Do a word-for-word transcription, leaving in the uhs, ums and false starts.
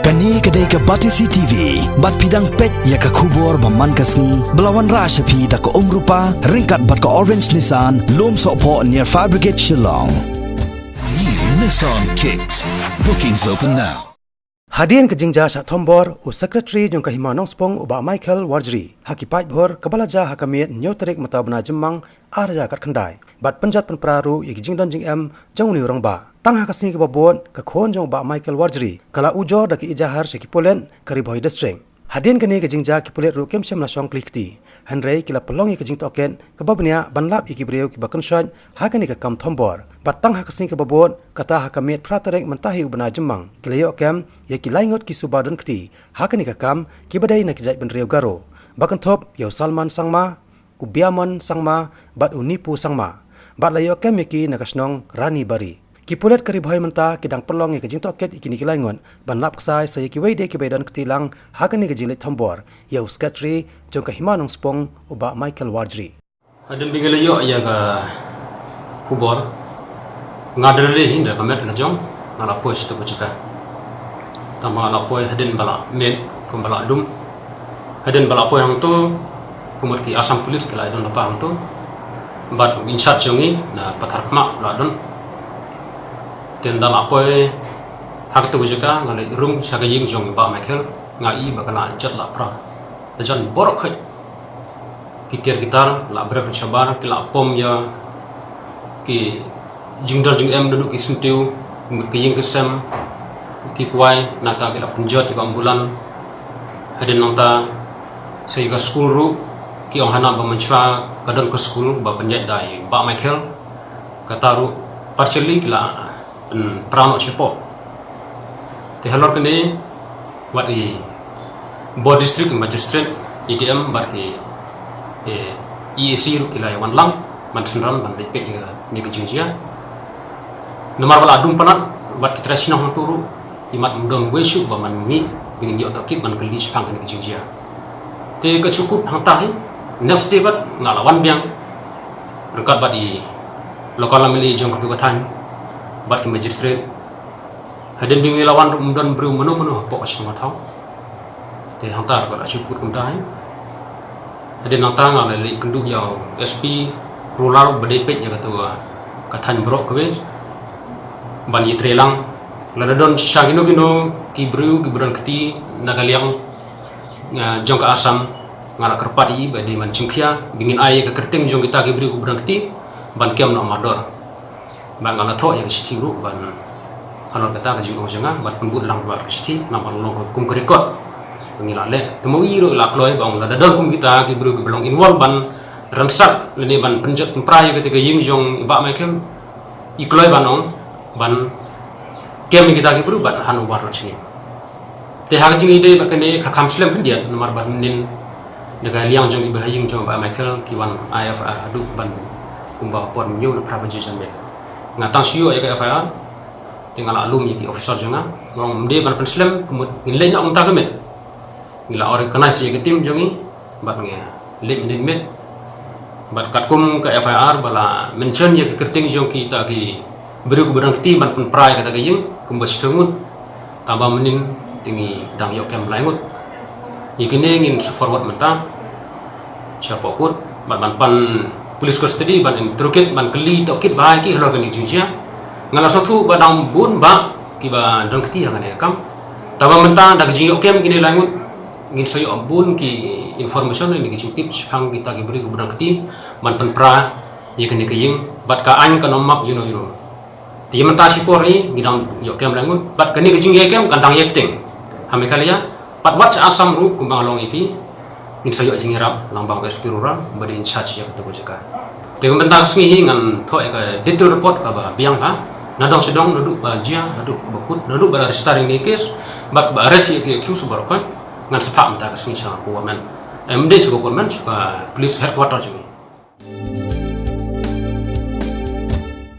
Kane ka dei ka Batesi T V, bad phi dang peit ïa ka khubor ba man ka sngi, ba la wanrah sha phi da ka Umrupa, ryngkat bad ka Orange Nissan, Lumsohphoh near Fire Brigade Shillong. New Nissan Kicks. Bookings open now. Hadien ka jingjia shah thombor, u Secretary jong ka Hima Nongspung u Bah Michael Warjri, ha ki paidbah kaba la jia ha ka miet hynñiew tarik mynta u bnai Jymmang, ar hajar khatkhyndai. Bad pynjot pynpra ruh ïa ki jingdon jingem jong une u rangbah. Tang ha ka sngi kaba bud, ka khun jong u Bah Michael Warjri ka la ujor da ki ejahar sha ki pulit ka Ri Bhoi District. Hadien kane ka jingjia ki pulit ruh kim shym la shong kli kti. Hynrei ki la pynlong ïa ka jingtohkit kaba bniah ban lap ïa ki briew kiba kynshoit ha kane ka kam thombor. Bad tang ha ka sngi kaba bud, kata ha ka miet phra tarik mynta hi u bnai Jymmang, ki la ïoh kem ïa ki lai ngut ki suba don kti ha kane ka kam, kiba dei na ki jaitbynriew Garo, ba kynthup ïa u Salman Sangma, u Biamon Sangma, bad u Nipu Sangma. Bad la ïoh kem ïa ki na ka shnong Ranibari. Ki pulit ka Ri Bhoi mynta ki dang pynlong ïa ka jingtohkit ïa kine ki lai ngut ban lap ksai sa ïa kiwei de kiba ïadon kti lang ha kane ka jingleit thombor ïa u Secretary jong ka Hima Nongspung u Bah Michael Warjri. Hadien ba ngi la ïoh ïa ka khubor, nga da lei hi da ka met la jong, nga la poi sha kata ka jaka. Tang ba nga la poi hadien ba la miet, kumba la dum. Hadien ba la poi hangto, ka mut ki Assam Police ki la don lypa hangto. Bad u in-charge jong ngi na Patharkhmah u la don. Te ynda la poi ha kata ka jaka, nga la rung sha ka ïing jong i Bah Michael, nga i ba ka la jot la pra. La jan bor khoit. Ki tiar ki tar la brek shabar, ki la pom ïa ki jingdon jingem, naduh ki syntiew, mut ki ïing ki sem, ki kwai, nangta ki la pynjot ïa ka ambulan. Hadien nangta sa ïa ka skul ruh, ki ong hana ba mynshuwa ka don ka skul ba pynjot da i Bah Michael. Kata ruh partially ki la pynpra noh shapoh. Te halor kane, wat i Bor District Magistrate, E D M, bad ki, eh, E A C ruh ki la ïa wan lang ban synran ban leit peit ïa kane ka jingjia. Namar ba la dum palat, wat ki trai shnong hangto ruh, imat ym don wei shuh ba man mih ba ngin ïoh tohkit ban kylli shaphang kane ka jingjia. Te ka shu kut hangta hi, next day bad nga la wan biang ryngkat bad i local M L A jong katu ka thaiñ bad ki magistrate. Hadien ba ngi la wan ruh ym don briew mano mano hapoh ka shnong ka thaw. Te hangta ruh ka la shu kut kumta hi. Hadien nangta nga la leit kynduh ïa u S P rural ba dei peit ïa katu ka thaiñ baroh kawei ban ïatrei lang lada don sha kino kino ki briew kiba don kti na ka liang, ah, jong ka Assam. Nga la kyrpad ïa i ba dei ban jingkhia ba ngin ai ïa ka kyrteng jong kita ki briew kiba don kti ban kem noh mardor. Bad nga la thoh ïa ka shithi ruh ban halor kata ka jingong jong nga ban pynbud lang bad ka shithi namar long kum ka record ba ngi la leh. Te ma u i ruh la kloi ba ong lada don kum kita ki briew kiba long involve ban ransak lane ban pynjot pynpra ïa kata ka ïing jong i Bah Michael, i kloi ban ong ban kem ïa kita ki briew ban hand over noh sha ngi. Te ha ka jingïadei bad kane ka kham slem khyndiat namar ba mynnin da ka liang jong kiba ha ïing jong Bah Michael ki wan ai F I R haduh ban kumba por hynñiew ne phra baje janmiet. Nga tang shu ïoh ïa ka F I R, te nga la lum ïa ki officer jong nga, nga ong ym dei ban pynslem, ka mut ngin leit noh kumta ka miet. Ngi la organize ïa ka team jong ngi bad ngi leit mynnin miet. Bad katkum ka F I R ba la mention ïa ka kyrteng jong kita ki briew kiba don kti ban pynpra ïa kata ka ïing kumba shiphew ngut. Tang ba mynnin te ngi dang ïoh kem lai ngut. Ïa kine ngin sa forward mynta sha poh kut bad ban pan police custody ban interrogate ban kylli tohkit bha ïa ki halor kane ka jingjia. Nga la sngewthuh ba dang bun bah kiba don kti ha kane ka kam. Tang ba mynta da ka jingïoh kem kine lai ngut ngin sa ïoh bun ki information ne ki jingtip shaphang kita ki briew kiba don kti ban pynpra ïa kane ka ïing bad ka aiñ kan ym map ïano ïano. Te ïa mynta shipor hi ngi dang ïoh kem lai ngut bad kane ka jingïoh kem kan dang ïa bteng ha Meghalaya bad wat sha Assam ruh kumba nga la ong ïa phi. Ngin sa ïoh jingïarap lang bad u S P rural ba dei in charge ïa kata ka jaka. Te mynta ka sngi hi ngan thoh ïa ka detail report kaba biang bha nadong shadong, naduh ba jia haduh ba kut, naduh ba la register ïa kane ka case bad kaba arrest ïa ki accused baroh khoit. Ngan sa phah mynta ka sngi sha ka government, em, dei sha ka government, sha ka police headquarter jong ngi.